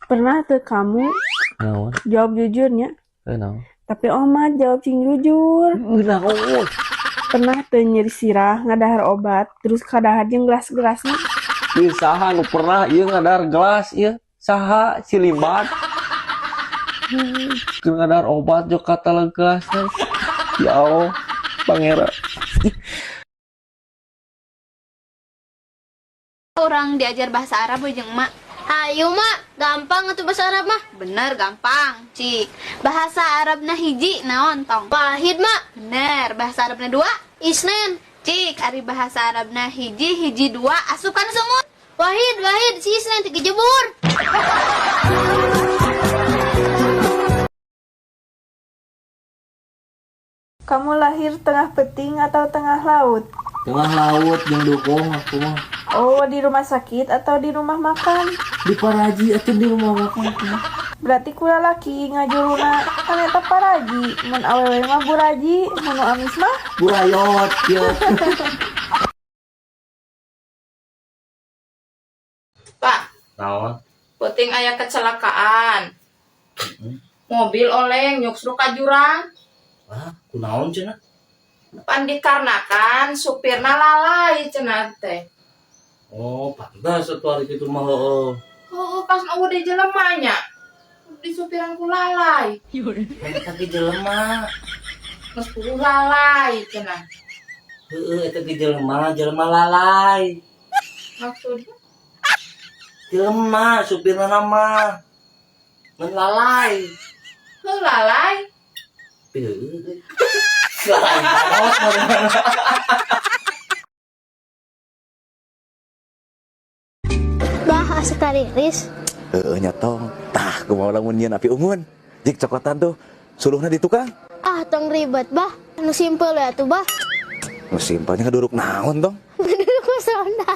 Pernah tuh kamu Naon? jawab jujurnya? Naon? Tapi Oma jawab sing jujur. Naon? Pernah teu nyeri sirah ngadahar obat terus kadahar jeung gelas-gelasna? Ieu saha nu pernah ieu ngadahar gelas ieu? Saha si Limbat? Keur ngadahar obat jo kata gelasna. Ya Allah, Pangeran. Orang diajar bahasa Arab jeung emak. Ayo mak, gampang atuh bahasa Arab mah. Bener gampang, cik. Bahasa Arabna hiji naon tong? Wahid mak. Bener, bahasa Arabna dua? Isnen. Cik, ari bahasa Arabna hiji hiji dua asup kana sumur. Wahid, wahid, si Isnen teh kejebur. Kamu lahir tengah peting atau tengah laut? Tengah laut yang dukung aku mah. Oh, di rumah sakit atau di rumah makan? Di paraji atau di rumah makan. Berarti kula laki ngajuruna kan eta paraji, mun awewe mah buraji, mun nu amis mah Burayot ya. Pak, Naon? penting aya kecelakaan. Mobil oleng nyuksruk ka jurang. Ah, kunaon cenah? Pan dikarenakan supirna lalai cenah teh. Oh, pantas atuh hari kitu mah heueuh. Heueuh pas eueuh di jelema nya. Di supiran ku lalai. Eta ge jelema. Geus kudu lalai cenah. Heueuh eta ge jelema, jelema lalai. Maksudnya Jelema supirna mah. Mun lalai. heuh lalai. Heueuh. Lalai banget. Bah, asa tariris. Heeh nya tong. Tah, kumaha lamun nyieun api unggun. Jik cokotan tuh suluhna di tukang. Ah, tong ribet bah. Nu simpel ya tuh bah. Nu simpelnya ngeduruk naon tong. Duduk pesona.